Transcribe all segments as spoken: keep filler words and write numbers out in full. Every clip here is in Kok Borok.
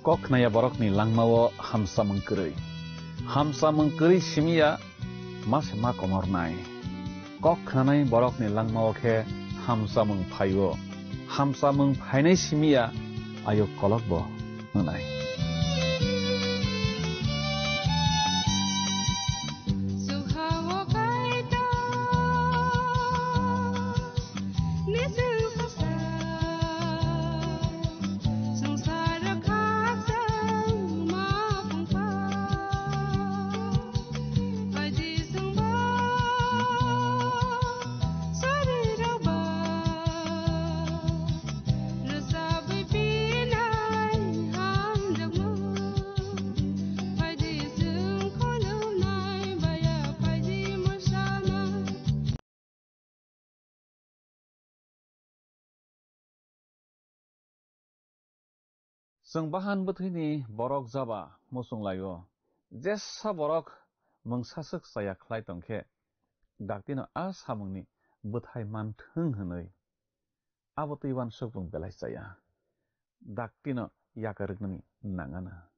Kok khnaya borokni langmao hamsamung kwrwi. Hamsamung kwrwi simiya ma se ma komornai. Kok khnanai borokni langmao khe hamsamung phaio. Hamsamung phainai simiya ayuk kolokbo wngnai. Chwng bahan bwthwini borok jaba muchung lai-o. Jesa borok mungsaswk chaya khlai tong khe, daktino a samungni bwthai man thung hwnwi abo twi uansukmung belai chaya. Daktino yakarwknani nangana.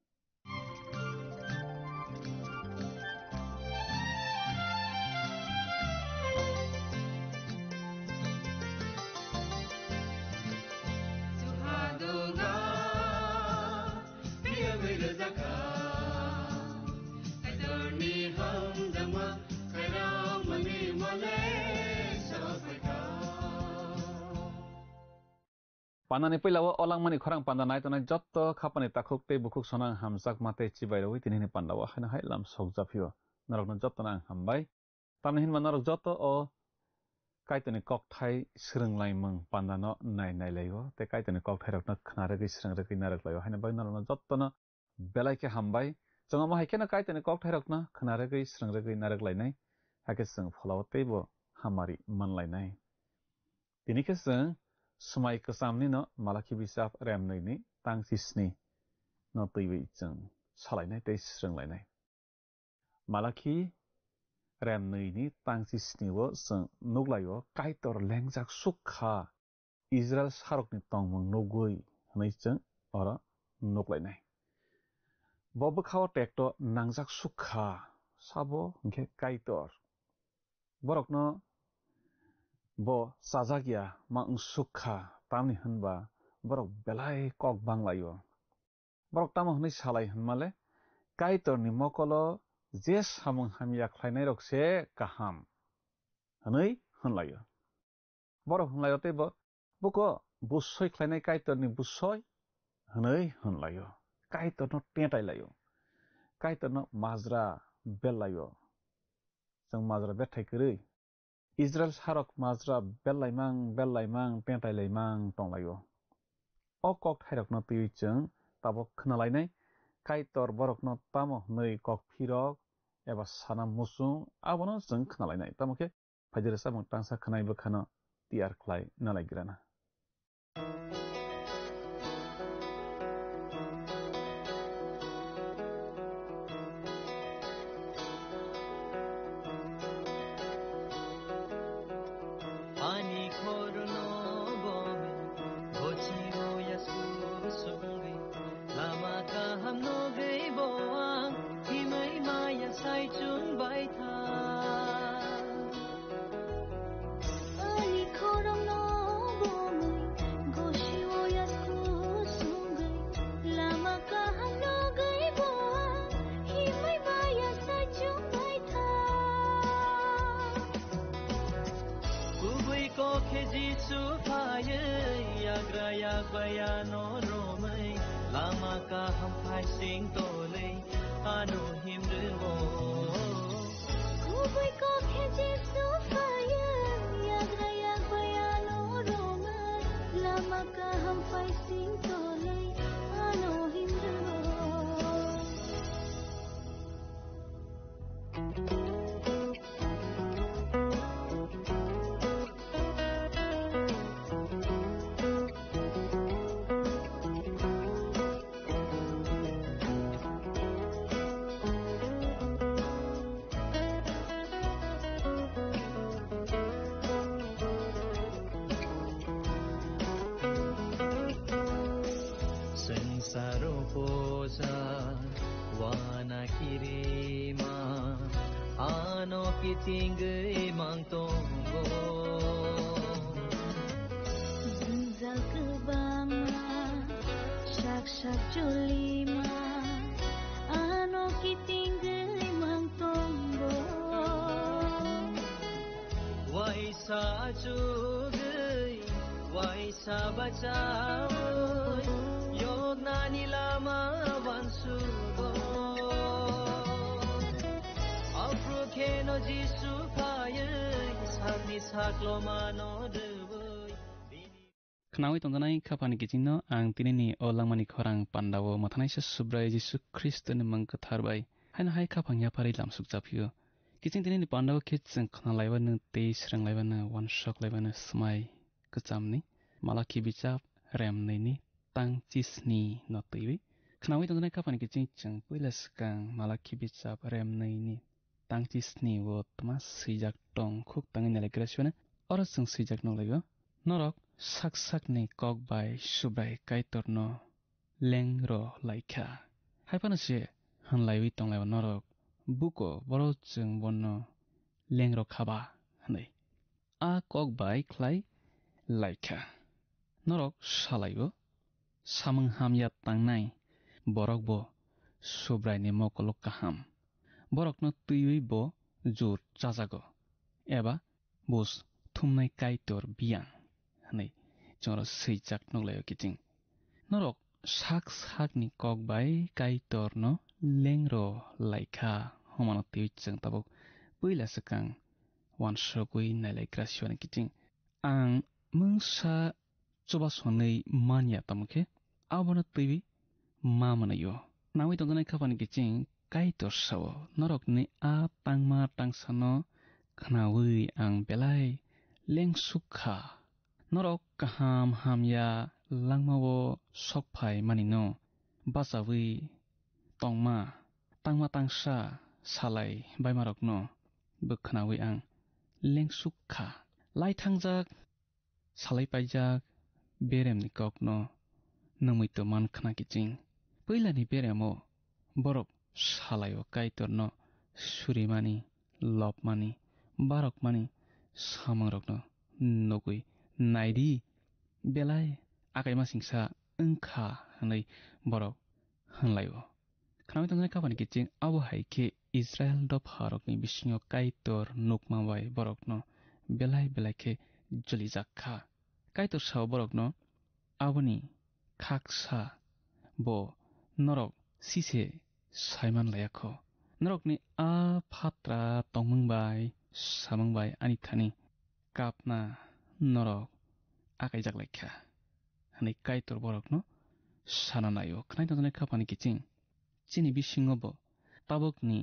Pandani puila o langmani khorang panda nai tongnai jotto khapani takhuk tei bukhuk sonang hamjakma tei chibai rwi tinini panda o haino hai lam sok japhio. Norokno jottono ang hambai. Tamni hinba norok jotto o Kaitorni kokthai swrwnglaimung pandano nai nai lai-o tei Kaitorni kokthairokno khna rwgwi swrwng rwgwi narwk lai-o. Haino bai norokno jottono belai khe hambai. Chwng omo hai kheno Kaitorni kokthairokno khna rwgwi swrwng rwgwi narwk lainai. Hakhe chwng pholao teibo hamari man lainai. Tini khe chwng swmai kwchamnino Malakhi bisap rem nwini tang chisni no twiwi chwng salainai tei swrwnglainai. Malakhi rem nwini tang chisni o chwng nuklaio Kaitor lengjak suk kha Israil sarokni tongmung nugwi hwnwi chwng oro nuklainai. Bo bwkhao tekto nangjak suk kha, sabo hwnkhe Kaitor. Borokno bo chajak ya ma wng suk kha, tamni hwnba borok belai kok bang lai-o. Borok tamo hwnwi salai hwnmale, Kaitorni mokolo je samung hamya khlainairok se kaham hwnwi hwnlai-o. Borok hwnlai-o tei bo, buko busoi khlainai Kaitorni busoi hwnwi hwnlai-o. Kaitorno tetai lai-o. Kaitorno majra bel lai-o. Chwng majra bethai kwrwi Israil sarok majra bel laimang, bel laimang, tetai laimang tong lai-o. O kokthairokno twiwi chwng tabok khna lainai, Kaitor borokno tamo hwnwi kok phirok eba sana muchung, abono chwng khna lainai. Tamo khe phaidi rwchapmung tangsa khwnai bwkhano tiyar khlai na lai grana. Ani khorno bo gochio ya su sungwi, lama kaham nugwi bo ang himwi maya sai chung bai tha. Ani khorokno bomwi, gosio yasku sungwi, lama kaham nugwi bo ang himwi maya sai chung bai tha. Kubui kok khe Jisu phaiwi, yagra yakbai ano romwi, lama kaham phai sing tolwi, ano himrwngo. Kubui kok khe Jisu phaiwi, yagra yakbai ano romwi, lama kaham phai sing tolwi, ano himrwngo. Tingwi mang tongo. Jwngjal kwbangma, sak sak cholima, ano kitingwi mang tongo. Waisa chugwi, waisa bachawi, yoknani lama wansugo. Aphru kheno Jisu phaiwi, sakni saklomano rwui. Khnaui tongjanai khaphani kichingno ang tinini o langmani khorang pandao mwthanaisa Subrai Jisu Khristoni mung kwthar bai haino hai khaphang yapharwi lamsuk japhio. Kiching tinini pandao khe chwng khnalaibano tei swrwnglaibano wansok laibano swmai kwchamni Malakhi bichap remnwini tang chisni no twiwi. Khnaui tongjanai khaphani kiching chwng puila swkang Malakhi bichap remnwini tang chisni o tma swijak tong khuk tangwi nalaigra sibano. Oro chwng swijak nukhlaio, norok sak sakni kok bai Subrai Kaitorno lengro laikha. Haiphano se hwnlaiwi tonglaio norok, buko boro chwng bono lengro khaba hwnwi. A kok bai khlai laikha. Norok salaio, samung hamya tangnai borok bo Subraini mokolo kaham. Borokno twiwi bo jur chajago, eba bus thumnai Kaitor biyang, hwnwi chwngno swijak nukhlaio kiching. Norok sak sakni kok bai Kaitorno lengro laikha, hwnmano twiwi chwng tabuk puila swkang wansugwi nailaigra sibani kiching. Ang mungsa chubachu hwnwi man ya, tamo khe abono twiwi ma mwnwi-o. Nangwi tongjaknai khaphani kiching Kaitor sao, norokni a tangma tangsano khnaui ang belai lengsuk kha. Norok kaham hamya langmao sok phai manino bachaui tongma tangma tangsa salai baimarokno bo khnaui ang lengsuk kha. Lai thangjak, salai paijak beremni kokno nungwi tongman khna kiching. Puilani beremo borok salaio Kaitorno surimani, lobmani, barokmani samungrokno nugwi, "Naidi, belai akaimasingsa wngkha," hwnwi borok hwnlaio. Khnaui tongjaknai khaphani kiching abo hai khe Israil dopharokni bisingo Kaitor nukma bai borokno belai belai khe jolijak kha. Kaitor sao borokno, "Aboni khaksa bo norok sise saiman laiya kho. Norokni a phatra tongmung bai samung bai ani thani kapna norok akaijak lai kha," hwnwi Kaitor borokno sana naio. Khnaui tongjaknai khaphani kiching chini bisingo bo tabukni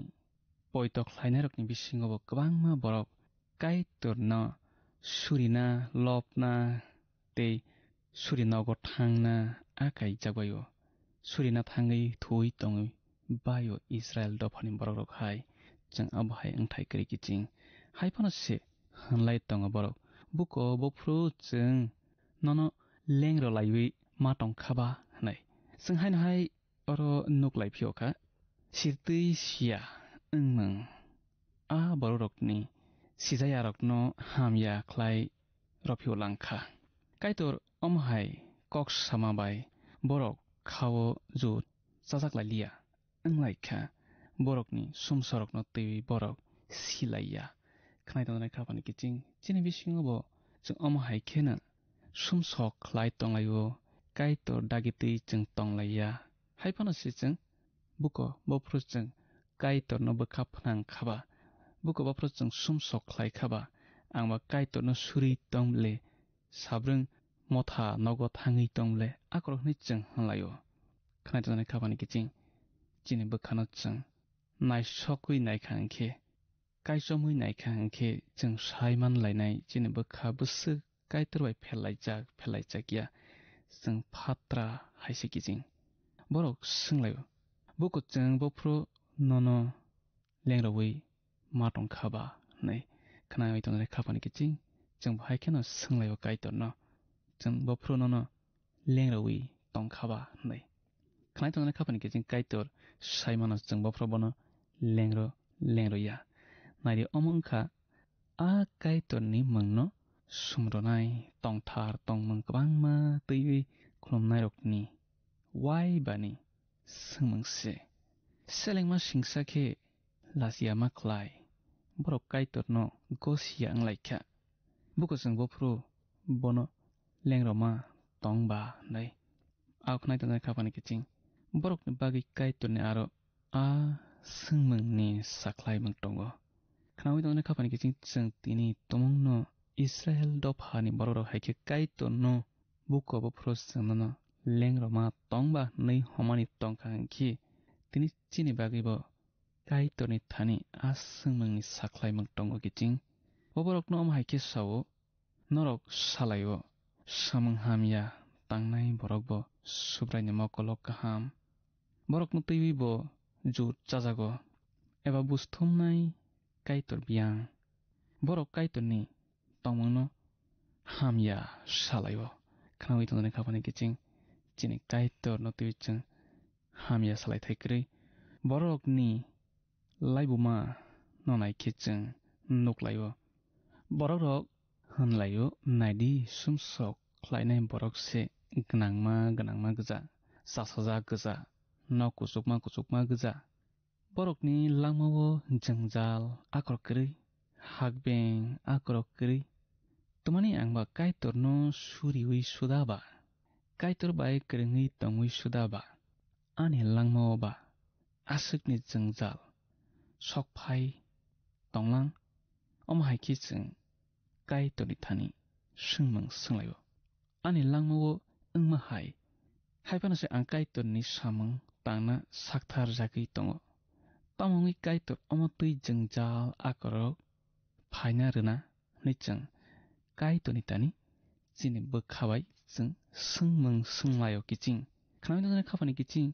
poito khlainairokni bisingo bo kwbangma borok Kaitorno surina, lobna tei suri nogo thangna a kaijak bai-o. Surina thangwi thuwi tongwi bai-o Israil dophani borokrok hai. Chwng abo hai wngthai kwrwi kiching. Hai phano se hwnlai tongo borok, "Buko, buphuru chwng nono lengro laiwi ma tong kha ba?" hwnwi. Chwng haino hai oro nuk lai phio kha, sirtwi siya wngmung a bororokni sijayarokno hamya khlai rw phio lang kha. Kaitor omo hai kok sama bai borok khao jur chajak lai liya wng lai kha, borokni sumsorokno twiwi borok si lai ya. Khwnai tongjaknai khaphani kiching chini bisingo bo chwng omo hai kheno sumsok khlai tong lai-o, Kaitor dagi twi chwng tong lai ya. Hai phano se chwng buko bophuru chwng Kaitorno bwkha phnang kha ba, buko bophuru chwng sumsok khlai kha ba, ang ba Kaitorno suri tong le, sabrwng motha nogo thangwi tong le, akorok hwnwi chwng hwn lai-o. Khwnai tongjaknai khaphani kiching chini bwkhano chwng naisogwi nai kha hwn khe, kaichomwi nai kha hwn khe, chwng sai man lainai chini bwkha bwswk Kaitor bai phel laijak, phel laijak ya, chwng phatra hai se kiching. Borok swng lai-o, "Buko chwng bophuru nono lengrogwi ma tong kha ba?" hwnwi. Khwnai tongjaknai khaphani kiching chwng bo hai kheno swng lai-o Kaitorno, "Chwng bophuru nono lengrogwi tong kha ba?" hwnwi. Khwnai tongjaknai khaphani kiching Kaitor sai mano chwng bophuru bono lengro, lengro ya. Naidi, omo wngkha a Kaitorni mungno sumrwnai tongthar tongmung kwbangma twiwi khulumnairokni uaibani swngmung se. Selengma singsa khe lachiya ma khlai, borok Kaitorno gosiya wnglaikha. Bukuchwng buphuru bono lengroma tong ba hwnwi. Ao khwnai tongnai kha phani kiching. Borokni bagwi Kaitorni aro a swngmungni sakhlaimung tongo. Khnaui tongnai kha phani kiching, chwng tini tumungno Israel dophani borokrok hai khe Kaitorno buko buphuru chwngno lengroma tong ba hwnwi homani tongkha hwnkhe, tini chini bagwibo Kaitorni thani a swngmungni sakhlaimung tongo kiching. Bo borokno omo hai khe sao, norok salai-o, samung hamya tangnai borok bo Subraini mokolo kaham. Borokno twiwi bo jur chajago, eba buj thumnai Kaitor biyang. Borok Kaitorni tongmungno hamya salai-o. Khnaui tongnai kha phani kiching, chini Kaitorno twiwi chwng hamya salai thai kwrwi. Borokni laibuma no nai khe chwng nuk lai-o. Borokrok hwn lai-o, "Naidi, sumsok khlainai borok se gwnangma gwnangma gwja, chasajak gwja, nok kuchukma kuchukma gwja." Borokni langmao jwngjal akorok kwrwi, hakbeng akorok kwrwi. Twmani ang ba Kaitorno suriui suda ba, Kaitor bai kwrwngwi tongwi suda ba, ani langmao ba aswkni jwngjal sok phai tonglang? Omo hai khe chwng Kaitorni thani swngmung swnglaio. Ani langmao wngma hai, hai phano se ang Kaitorni samung tangna sakthar jagwi tongo. Tamo wngwi Kaitor omo twi jwngjal akorok phaina rwna hwnwi chwng Kaitorni thani chini bwkha bai chwng swngmung swnglaio kiching. Khnaui nukjaknai khaphani kiching,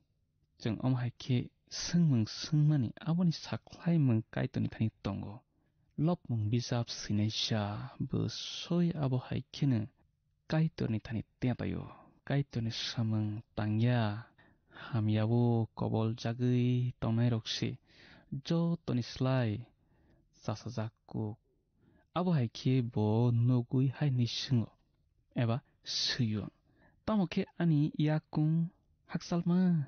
chwng omo hai khe swngmung swngmani aboni sakhlaimung Kaitorni thani tongo. Lobmung bijap swinaisa bwsoi abo hai kheno Kaitorni thani tetaio. Kaitorni samung tangya, hamyao kobol jagwi tongnairok se jotoni slai chasajak kuk. Abo hai khe bo nugwi hai hwnwi swngo, eba swio, "Tamo khe ani yakung hakchalma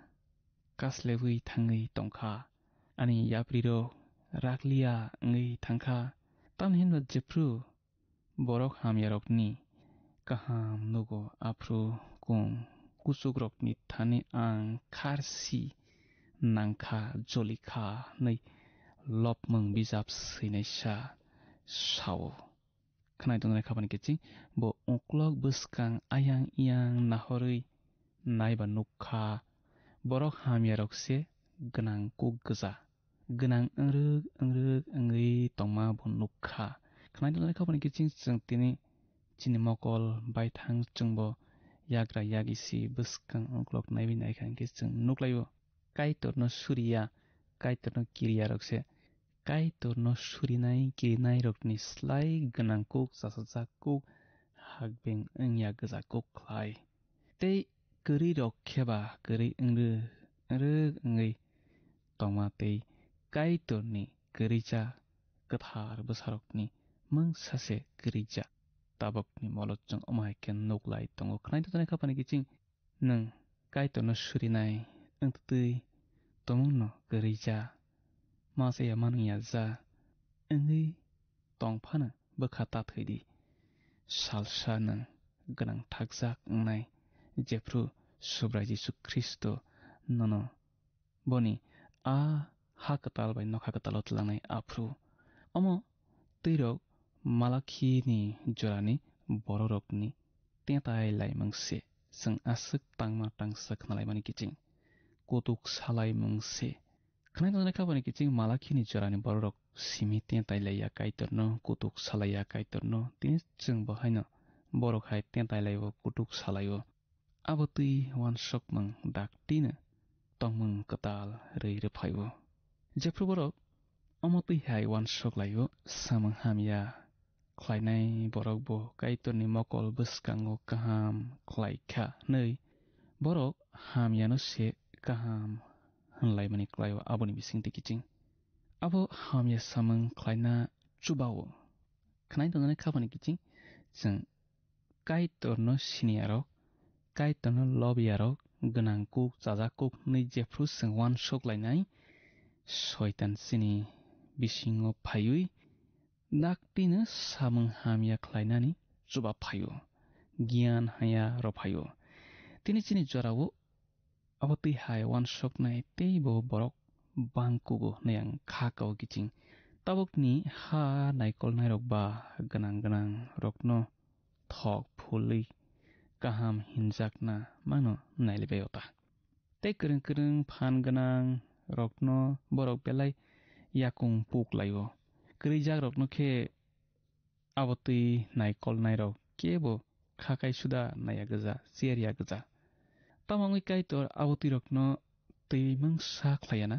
kaslebwi thangwi tongkha, ani yaprirok rakliya wngwi thangkha?" Tamni hwnba jephru borok hamyarokni kaham nugo, aphru kung kuchukrokni thani ang kharsi nangkha, jolikha hwnwi lobmung bijap swinaisa sao. Khwnai tongnai khaphani kiching, bo uklok bwskang ayang iyang nahorwi naiba nukha, borok hamyarok se gwnang kuk gwja, gwnang wngrwk wngrwk wngwi tongma bo nukha. Khwnai tongnai khaphani kiching, chwng tini chini mokol baithang chwngbo yagra yagisi bwskang uklok naiwi naikha hwnkhe chwng nuklaio. Kaitorno suriya, Kaitorno kiriyarok se Kaitorno surinai kirinairokni slai gwnang kuk, chasajak kuk, hakbeng wngya gwja kuk khlai. Tei kwrwirok khe ba kwrwi wngrwk wngrwk wngwi tongma tei Kaitorni kwrwija kwthar bwsarokni mungsa se kwrwija. Tabukni molo chwng omo hai khe nuk lai tongo. Khwnai tongnai khaphani kiching, nwng Kaitorno surinai wngtwi tongmungno kwrwija, ma chaya manwngya ja wngwi tong phano bwkha ta thwi di. Salsa nwng gwnang thakjak wngnai, jephru Subrai Jisu Khristo nono boni a ha kwtal bai nokha kwtalo tlangnai aphru. Omo twirok Malakhini jorani bororokni tetai laimung se, chwng aswk tangma tangsa khna laimani kiching kutuk salaimung se. Khwnai tongnai khaphani kiching Malakhini jorani bororok simi tetai laiya Kaitorno, kutuk salaiya Kaitorno, tini chwng bo haino borok hai tetai laibo, kutuk salaio. Abo twi uansukmung daktino tongmung kwtal rwi rwphaio. Jephru borok omo twi hai uansuk laio, samung hamya khlainai borok bo Kaitorni mokol bwskango kaham khlai kha hwnwi borok hamyano se kaham hwnlaimani klaio, aboni bisingtwi kiching. abo hamya samung khlaina chuba-o. Khwnai tongnai khapani kiching chwng Kaitorno siniyarok, Kaitorno lobiyarok, gwnang kuk, chajak kuk hwnwi jephru chwng uansuk lainai, Soitan chini bisingo phaiwi daktino samung hamya khlainani chuba phaio, giyan haya rw phaio. Tini chini jorao abo twi hai uansuknai teibo borok bang kugo hwnwi ang kha kao kiching. Tabukni ha naikolnairok ba gwnang gwnangrokno thok phulwi kaham hinjakna mano nailaibai ota. Tei kwrwng kwrwng phan gwnangrokno borok belai yakung puk laio. Kwrwijakrokno khe abo twi naikolnairok kebo kha kai suda naiya gwja, cherya gwja. Tamo wngwi Kaitor abo twirokno twi mungsa khlaiya na?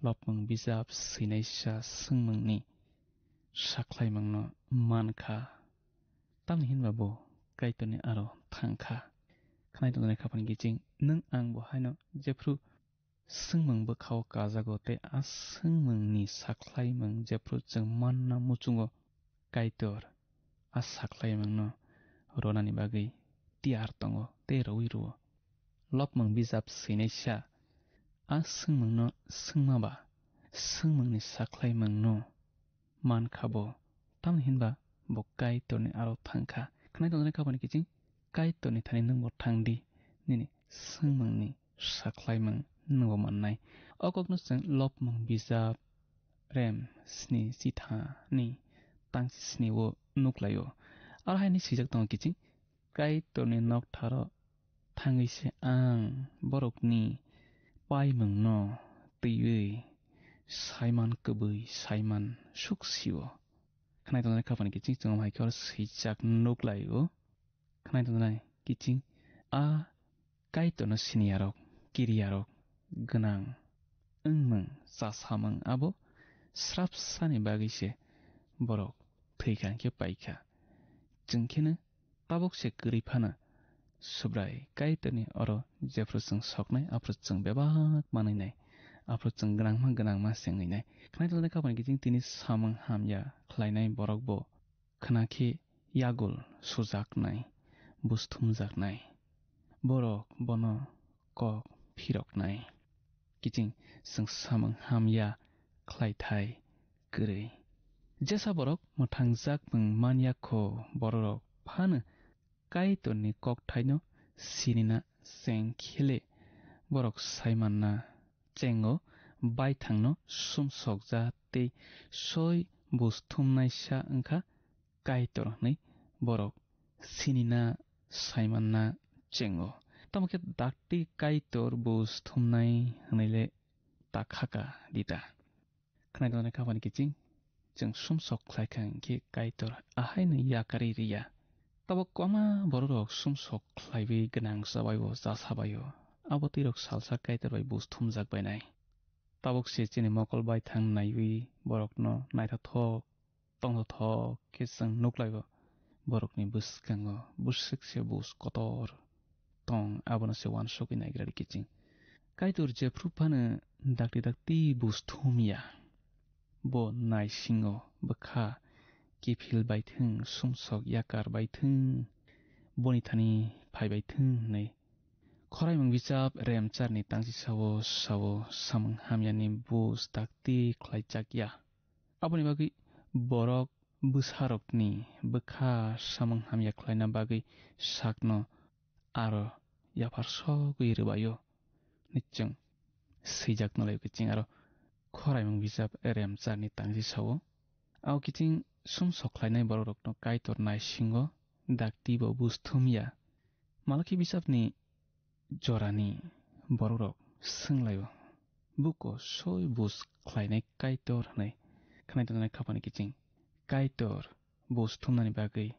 Lopmung bijap swinaisa swngmungni sakhlaimungno man kha. Tamni hinba bo Kaitorni aro thang kha. Khwnai tongjaknai khapani kiching, nwng ang bo haino jephru swngmung bwkhao kajago tei a swngmungni sakhlaimung jephru chwng manna muchungo Kaitor a sakhlaimungno rwnani bagwi tiyar tongo tei rwui rwo. Lopmung bijap swinaisa a swngmungno swngma ba swngmungni sakhlaimungno man kha bo, tamni hinba bo Kaitorni aro thang kha. Khwnai tongjaknai khapani kiching Kaitorni thani nwngbo thang di, nini swngmungni sakhlaimung nwngbo mannai. O kokno chwng Lopmung bijap rem sni chithani tangchi sni o nuklaio. Aro haini swijak tongo kiching, Kaitorni noktharo thangwi se ang borokni paimungno twiwi saiman kwbwi saiman suk sio. Khwnai tongnai khapani kiching chwng hai khe oro swijak nuk lai o. Khwnai tongnai kiching a Kaitorno siniyarok, kiriyarok, gwnang wngmung, chasamung abo srapsani bagwi se borok thwi kha hwnkhe pai kha. Chwng kheno tabuk se kwrwi phano Subrai Kaitorni oro jephru chwng soknai, aphuru chwng bebak manwi nai, aphuru chwng gwnangma gwnangma se wngwi nai. Khwnai tongnai khapani kiching tini samung hamya khlainai borok bo khna khe yagul sujaknai, bus thumjaknai. Borok bono kok phiroknai. Kiching chwng samung hamya khlaithai kwrwi. Jesa borok mwthangjak mung manya kho bororok phano Kaitorni kokthaino sinina cheng khele borok saimanna chengo baithangno sumsokja tei soi bus thumnaisa wngkha Kaitor hwnwi borok sinina saimanna chengo. Tamo khe dakti Kaitor bus thumnai hwnwi le ta khaka dita. Khwnai tongnai khapani kiching chwng sumsok khlai kha hwnkhe Kaitor ahaino yakarwi rwya. Tabuk kwbangma bororok sumsok khlaiwi gwnang chabaio, chasabaio. Abo twirok salsa Kaitor bai bus thumjak bainai. Tabuk se chini mokol baithang naiwi borokno naithothok tongthothok khe chwng nuklaio. Borokni bwskango bwswk se bus kotor tong, abono se uansugwi naigra rw kiching. Kaitor jephru phano dakti dakti bus thumya. Bo naisingo bwkha kiphil baithwng, sumsok yakar baithwng, boni thani phai baithwng hwnwi. Khoraimung bijap Remcharni tangchi sao, sao samung hamyani bus dakti khlaijakya. Aboni bagwi borok bwsarokni bwkha samung hamya khlaina bagwi sakno aro yaphar sogwi rwbaio. Ni chwng swijak nalaio kiching aro Khoraimung bijap Remcharni tangchi sao. Ao kiching sumsok khlainai bororokno Kaitor naisingo dakti bo bus thumya. Malaki bijapni jorani bororok swnglaio, "Buko soi bus khlainai Kaitor?" hwnwi khwnai tongnai khapani kiching. Kaitor bus thumnani bagwi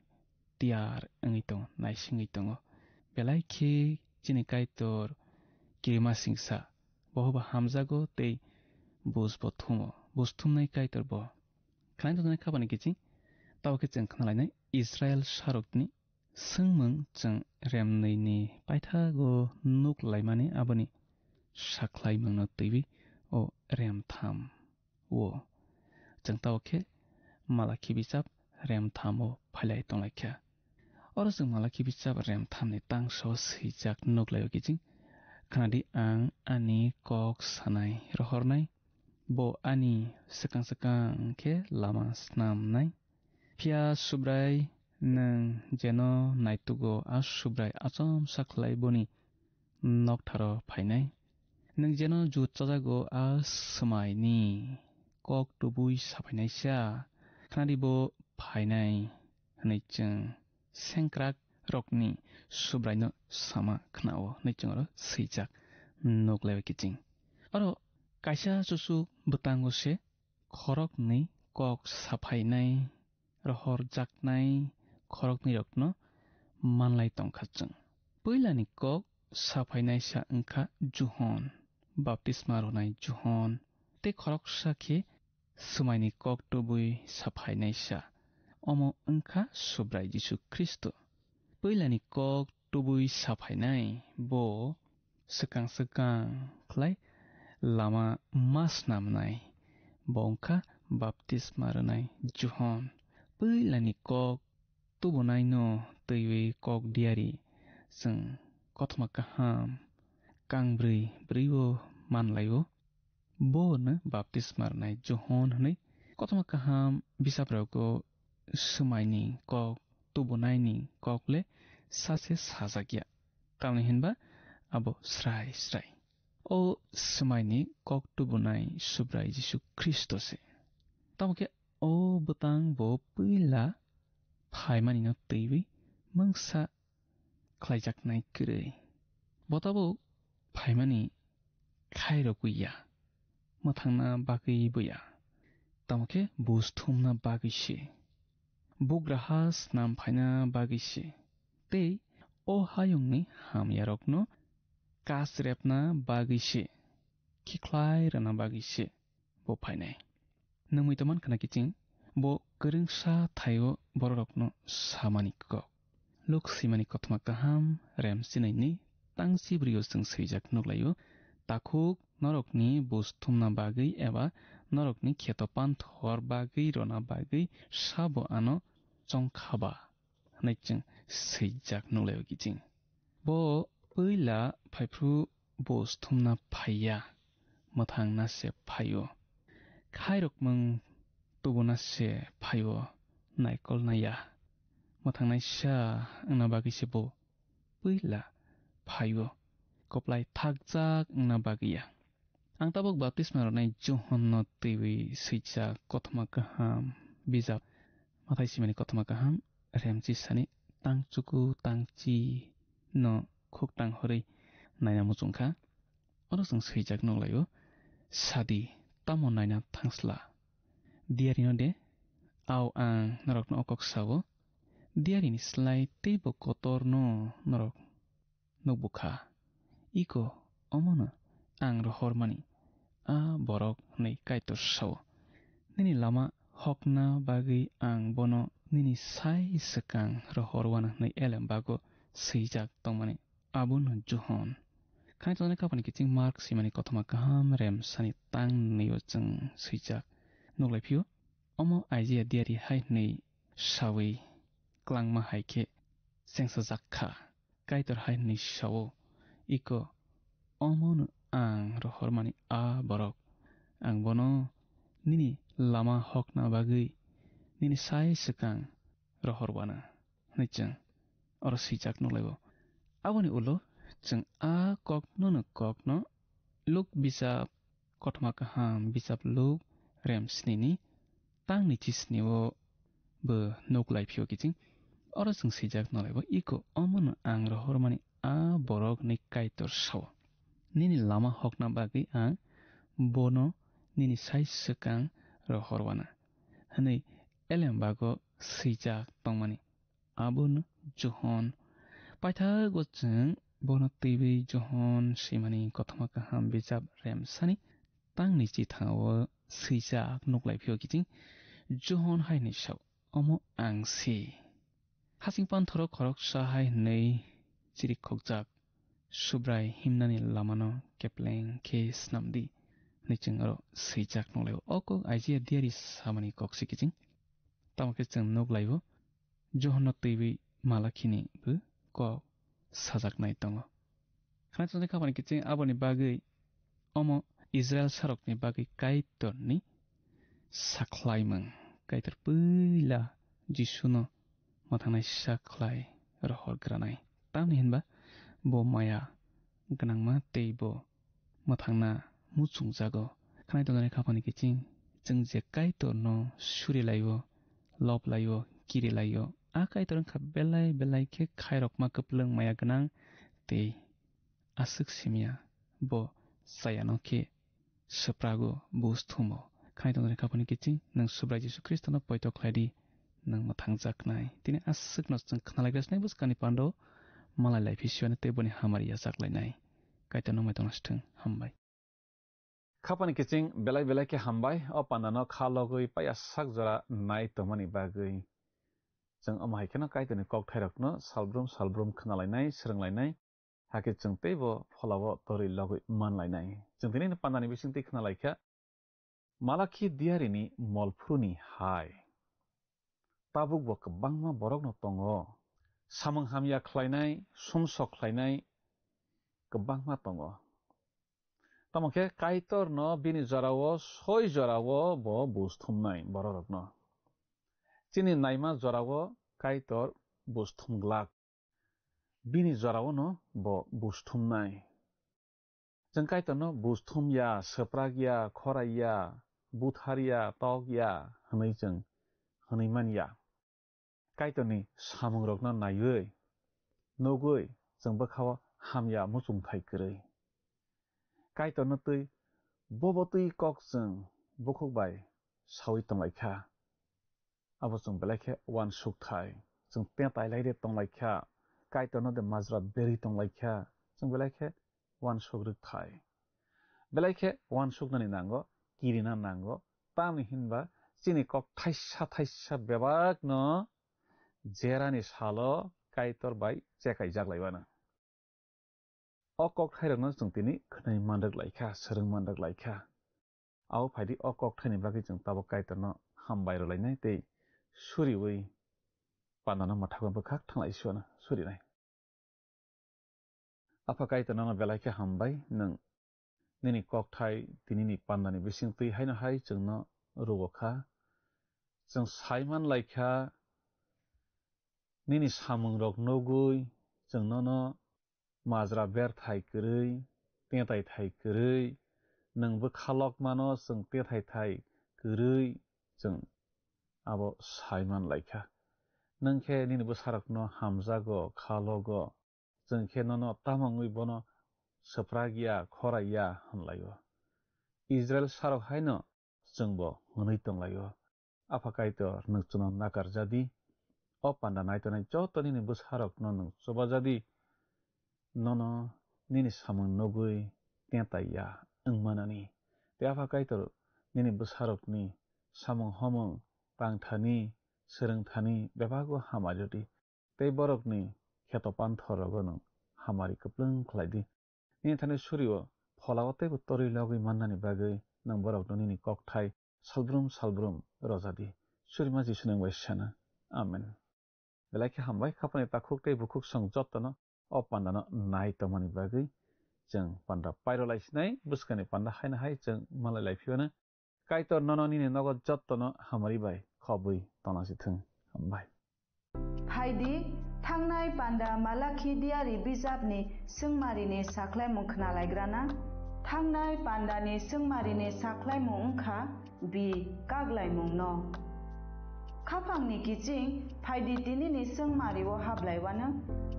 tiyar wngwi tongo, naisingwi tongo. Belai khe chini Kaitor kirima singsa, bohoba hamjago tei bus bo thumo, bus thumnai Kaitor bo. Khwnai tongnai khapani kiching, tabo khe chwng khna lainai Israel sarokni swngmung chwng remnwini paithago nuk laimani aboni sakhlaimungno twiwi o remtham o. Chwng tabuk khe Malakhi bijap rem thamo phailai tonglaikha. Oro chwng Malakhi bijap rem thamni tangso swijak nuklaio kiching, "Khnadi, ang ani kok sanai rohornai, bo ani swkang swkang khe lama snamnai. Phiya Subrai, nwng jeno naitugo a Subrai achomsa khlai boni noktharo phainai. Nwng jeno jut chajago a swmaini kok tubui saphainaisa, khnadi bo phainai," hwnwi chwng sengkrak rokni Subraino sama khnao hwnwi chwng oro swijak nuklaio kiching. Oro kaisa chuchuk bwtango se khoroknwi kok saphainai, rohorjaknai khoroknwirokno manlai tongkha chwng. Puilani kok saphainaisa wngkha Johon, baptisma rwnai Johon, tei khoroksa khe swmaini kok tubui saphainaisa, omo wngkha Subrai Jisu Khristo. Puilani kok tubui saphainai bo swkang swkang khlai lama ma snamnai, bo wngkha baptisma rwnai Johon. Puilani kok tubunaino twiwi kok diari chwng kothoma kaham kangbrwi brwibo manlaio. Bono baptisma rwnai Johon hwnwi kothoma kaham bisaprogo swmaini kok tubunaini kok le sase sajakya, tamni hinba abo srai srai o swmaini kok tubunai Subrai Jisu Khristo se. Tamo khe o bwtang bo puila phaimanino twiwi mungsa khlaijaknai kwrwi. Bo tabuk phaimani khairogwi ya, mwthangna bagwi bo ya, tamo khe buj thumna bagwi se, bugraha snam phaina bagwi se, tei o hayungni hamyarokno kasrepna bagwi se, khikhlai rwna bagwi se bo phainai. Nwngwi tongman khna kiching, bo kwrwngsa thaio bororokno samani kok. Luk swimani kothoma kaham rem sinaini tangchi bwrwio chwng swijak nuklaio, "Takhuk norokni buj thumna bagwi eba norokni kheto panthor bagwi rwna bagwi sabo ano chongkha ba?" hwnwi chwng swijak nuklaio kiching. Bo puila phaiphru buj thumna phaiya, mwthangna se phaio. Khairokmung tubuna se phaio, naikolna ya. Mwthangnaisa wngna bagwi se bo puila phaio, kwplai thakjak wngna bagwi ya. Ang tabuk baptisma rwnai Johonno twiwi swijak kothoma kaham bijap, Mathai swimani kothoma kaham, remchi sani tang chuku tang chi no khuk tang horwi naina muchung kha. Oro chwng swijak nuklaio, "Sadi, tamo naina thangsla? Diarino de? Ao ang norokno o kok sao, diarini slai teibo kotorno norok nukbukha. Iko omono ang rohormani a borok," hwnwi Kaitor sao. "Nini lama hokna bagwi ang bono nini sai swkang rohorwana," hwnwi elembago swijak tongmani abono Johon. Khani tongnai kapani kiching Mark swimani kothoma kaham rem sani tang nwi o chwng swijak nuklai phio. Omo Aijia diari hai hwnwi sawi klangma hai khe chengsajak kha. Kaitor hai hwnwi sao, "Iko, omono ang rohormani a borok. Ang bono nini lama hokna bagwi nini sai swkang rohorwana," hwnwi chwng oro swijak nuklaio. Aboni ulo chwng a koknono kokno Luk bijap, kothoma kaham bijap Luk rem snini tang nwichi sni o bo nuk lai phio kiching. Oro chwng swijak nolaibo, "Iko omono ang rohormani a borok," hwnwi Kaitor sao. "Nini lama hokna bagwi ang bono nini sai swkang rohorwana," hwnwi elembago swijak tongmani abono Johon. Paithago chwng bono twiwi Johon swimani kothoma kaham bijap remsani tangni chithao swijak nuklai phio kiching. Johon hai hwnwi sao, "Omo ang se." Hasing panthoro khoroksa hai hwnwi chirikhokjak, "Subrai himnani lamano kepleng khe snamdi." hinwi chwng oro swijak nukhlaio. O kok Isaiah diari samani kok se kiching. Tamo khe chwng nukhlaio, Johonno twiwi Malakhini bo kok sajaknai tongo. Khna chongjak kha bani kiching aboni bagwi omo Israel sarokni bagwi Kaitorni sakhlaimung. Kaitor puila Jisuno mwthangnaisa khlai rohorgranai. Tamni hinba bo maya gwnangma tei bo mwthangna muchungjago. Khnai tongnani kha bani kiching chwng je Kaitorno surilaio, lob laio, kiri laio. A Kaitor wngkha belai belai khe khairokma kwplwng maya gwnang tei aswk simiya bo chayano khe swprago, buj thumo. Khnai tongnani kha bani kiching nwng Subrai Jisu Khristono poito khlai di, nwng mwthangjaknai. Tini aswkno chwng khnalaigra sinai bwskangni pando malai lai phisiwani tei boni hamari yachak lainai. Kaitorno mai tongna sithwng. Hambai. Khapani kiching belai belai khe hambai, o pandano kha logwi paiya sak jora nai tongmani bagwi. Chwng omo hai kheno Kaitorni kokthairokno salbrum salbrum khnalainai, swrwnglainai, hakhe chwng teibo pholao torwi logwi manlainai. Chwng tinini pandani bisingtwi khnalaikha, Malakhi diarini molphuruni hai. Tabukbo kwbangma borokno tongo. Samung hamya khlainai, sumsok khlainai kwbangma tongo. Tamo khe Kaitorno bini jorao soi jorao bo buj thumnai bororokno. Chini naima jorao Kaitor buj thum glak. Bini joraono bo buj thumnai. Chwng Kaitorno buj thum ya, swprak ya, khorai ya, buthar ya, tok ya hwnwi chwng hwnwi man ya. Kaitorni samungrokno naiwi, nugwi chwng bwkhao hamya muchungthai kwrwi. Kaitorno twi bobo twi kok chwng bukhuk bai saui tonglaikha. Abo chwng belai khe uansuk thai. Chwng tetai lai de tong lai kha, Kaitorno de majra berwi tong lai kha, chwng belai khe uansuk rwk thai. Belai khe uansuknani nango, kirina nango, tamni hinba chini kok thaisa thaisa bebakno jerani salo Kaitor bai chekaijak lai mano. O kokthairokno chwng tini khwnai manrwk lai kha, swrwng manrwk lai kha. Abo phaidi o kokthaini bagwi chwng tabuk Kaitorno hambai rwlainai tei suriui pandano mwthangwi bwkhak thanglai suana surinai. Apha Kaitor nono belai khe hambai, nwng nini kokthai tinini pandani bisingtwi haino hai chwngno rwo kha. Chwng sai man lai kha, nini samungrok nugwi chwng nono majra berthai kwrwi, tetai thai kwrwi, nwng bwkha lokmano chwng tethai thai kwrwi chwng abo sai man lai kha. Nwng khe nini bwsarokno hamjago, kha logo, chwng khe nono tamo wngwi bono swprak ya, khorai ya hwn lai-o. Israil sarok haino chwngbo hwnwi tong lai-o. Apha Kaitor, nwng chwngno nakar ja di. O panda nai tongnai joto nini bwsarokno nwng chuba ja di. Nono nini samung nugwi tetai ya wng manani. Tei Apha Kaitor, nini bwsarokni samung homung, tang thani, swrwng thani bebago hamari rw di. Tei borokni kheto panthor rogo nwng hamari kwplwng khlai di. Nini thani surio pholao teibo torwi logwi mannani bagwi nwng borokno nini kokthai salbrum salbrum roja di. Surima Jisu nwng bai sana. Amen. Belai khe hambai, khapani takhuk tei bukhuk song jotono o pandano nai tongmani bagwi. Chwng panda pairo lai sinai, bwskangni panda haino hai chwng malai lai phiyano. Kaitor nono nini nogo jottono hamari bai khobwi tongna si thung. Hambai. Phaidi, thangnai panda Malakhi diari bijapni swngmarini sakhlaimung khnalaigrana. Thangnai pandani swngmarini sakhlaimung wngkha bi kaglaimungno. Khaphangni kiching, phaidi tinini swngmario hablaiwano.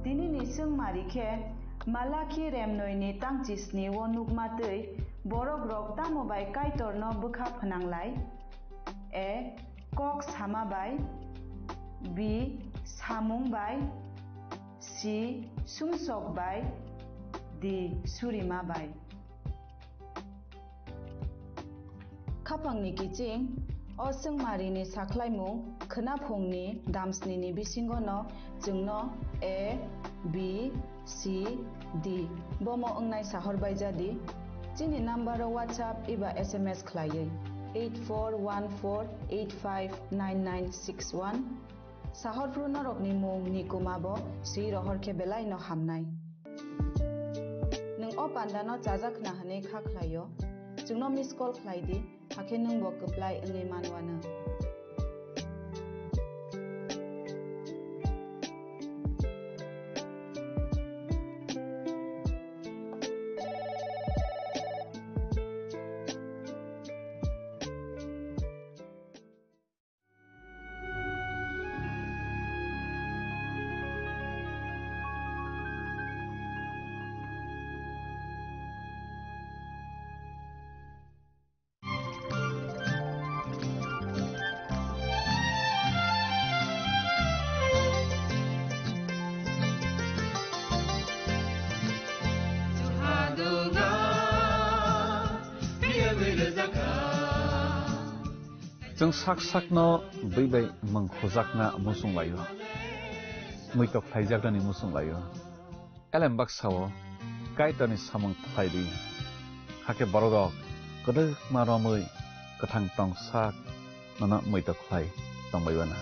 Tinini swngmari khe Malakhi remnoini tangchisnio nukma twi, borokrok tamo bai Kaitorno bwkha phnang lai? A. Kok sama bai. B. Samung bai. C. Sumsok bai. D. Surima bai. Khapangni kiching, o swngmarini sakhlaimung khwnaphungni damsnini bisingono chwngno A, B, C, D bomo wngnai sahor bai jadi. Chini number o WhatsApp eba S M S khlaiwi eight four one four eight five nine nine six one. Sahorphru norokni mung ni kuma bo swi rohor khe belai no hamnai. Nwng o panda no chajak khna hwnwi kha khlaio, chwngno miss call khlai di, hakhe nwng bo kwplai wngwi manwano. Chwng sak sakno bwi bai mung khujakna muchung laio, muitok khlaijaknani muchung laio. Elem baksa-o Kaitorni samung khlai di, hakhe bororok kwdwkma romwi kwthang tong sak nono muitok khlai tongbai uanw.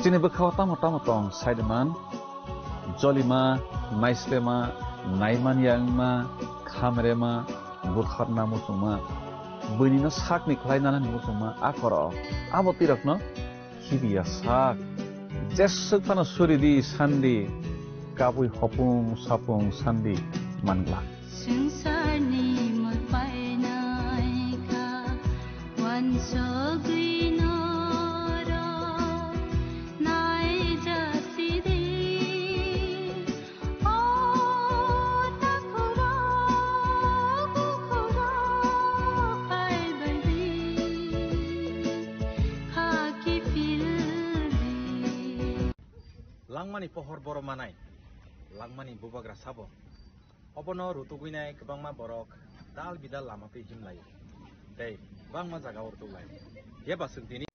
Chini bwkhao tamo tamo tong saiman, jolima, naislema, naimanya wngma, khamrema, butharna muchungma, buinino sakni khlai nanani muchungma, a khoro abo twirakno khibiya sak. Jeswk phano suri di sandi, kabui hopung sapung sandi mangla. Swngcharni mol painai kha, uansugwi norok naijak sidi. O takhurok bukhurok phaibai di, kha kiphildi. Langmani pohor boro manai, langmani bubagra sabo. Obono rutugwinai kwbangma borok dal bidal lama twi himlai, tei kwbangma jagao rutuklai. Phiya ba chwng tini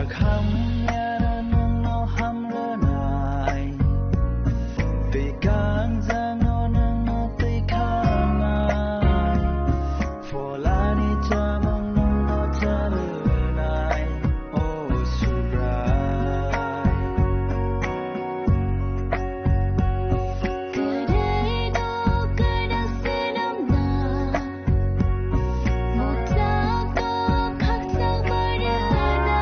Hamyano nwngno hamrwnai, tei kanjangno nwngno twi khanai. Pholani chamung nwngno charwnai, o Subrai. Kwrwino kwrwng swnamna, muchungno khakchangma rwna.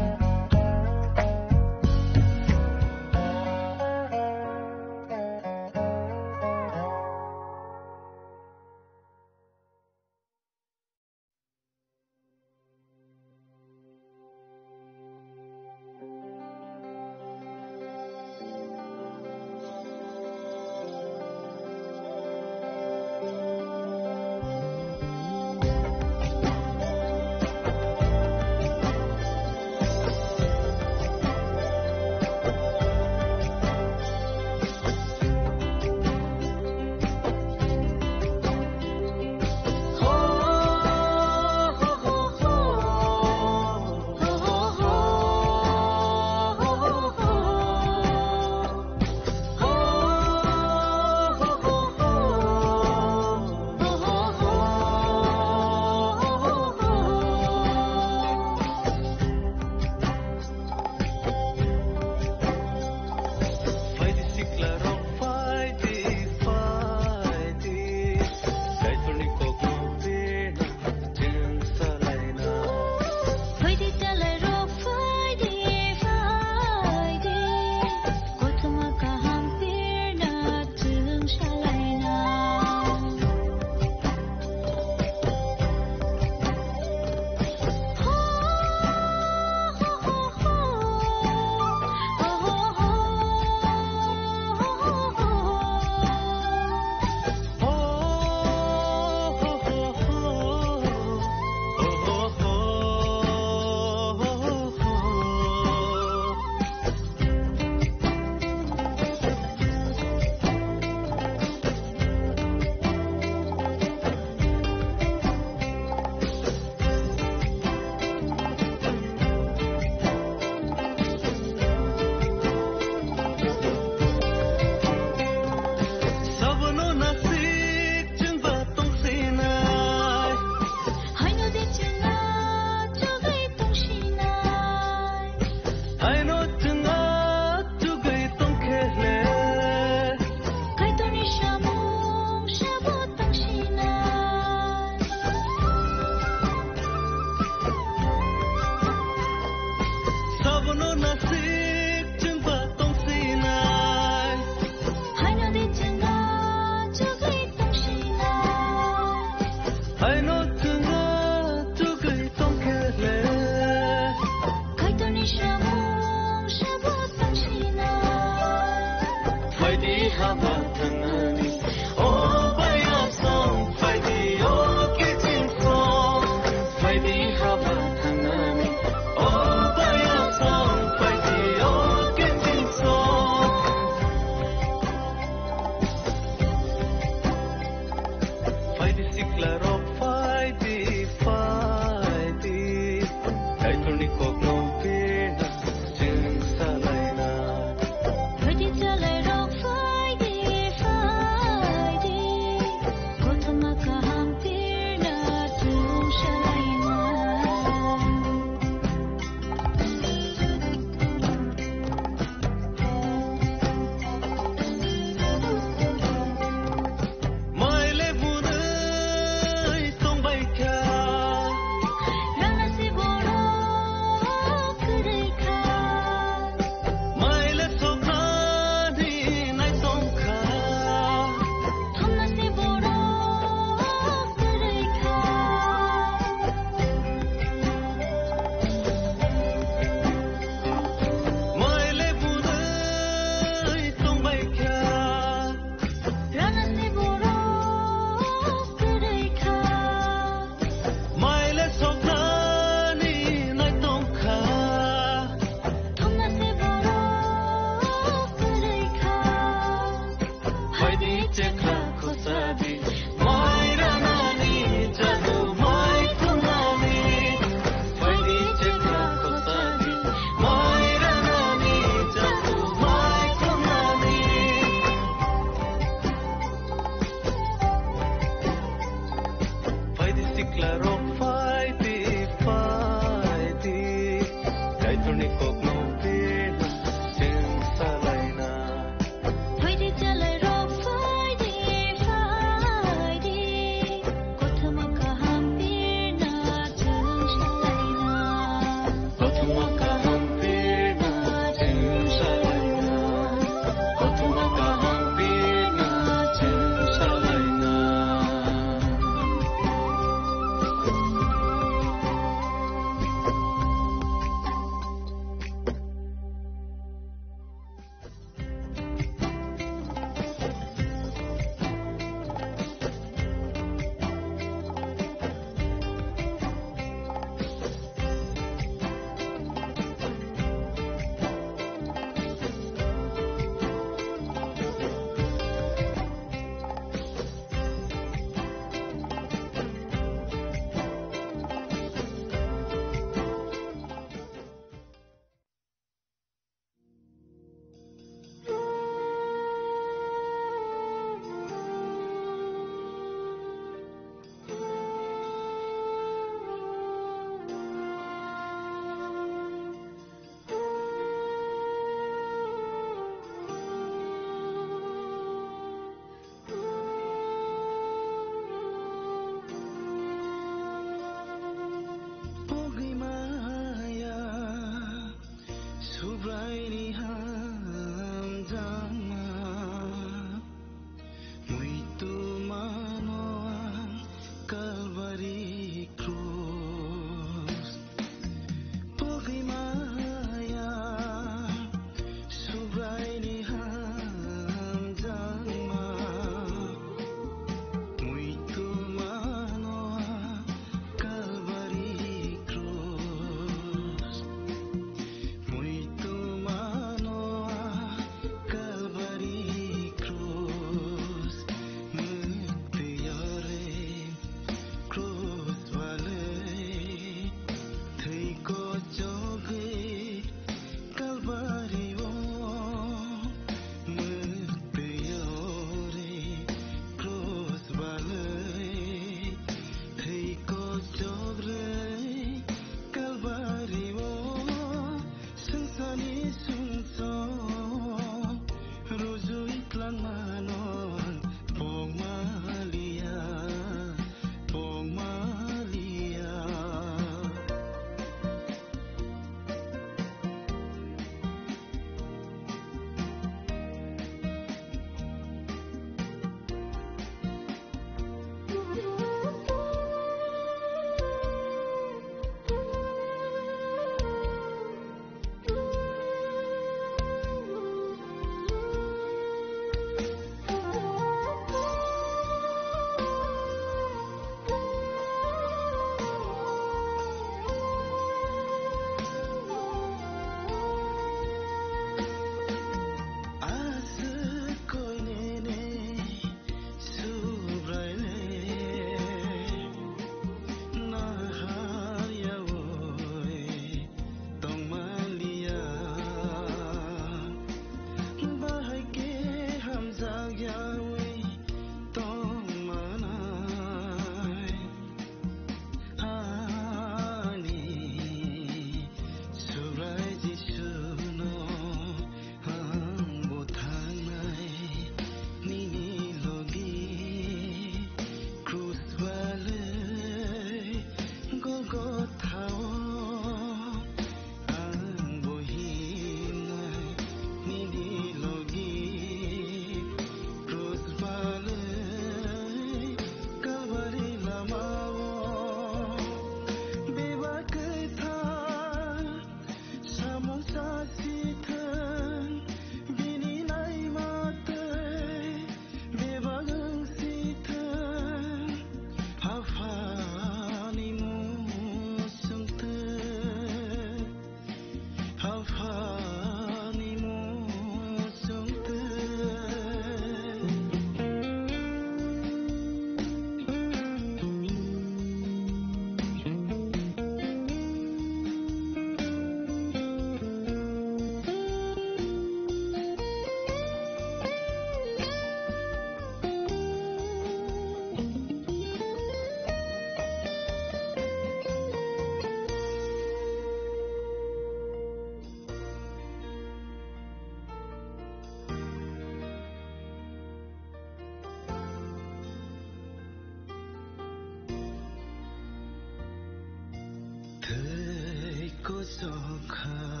Kuchuk kha.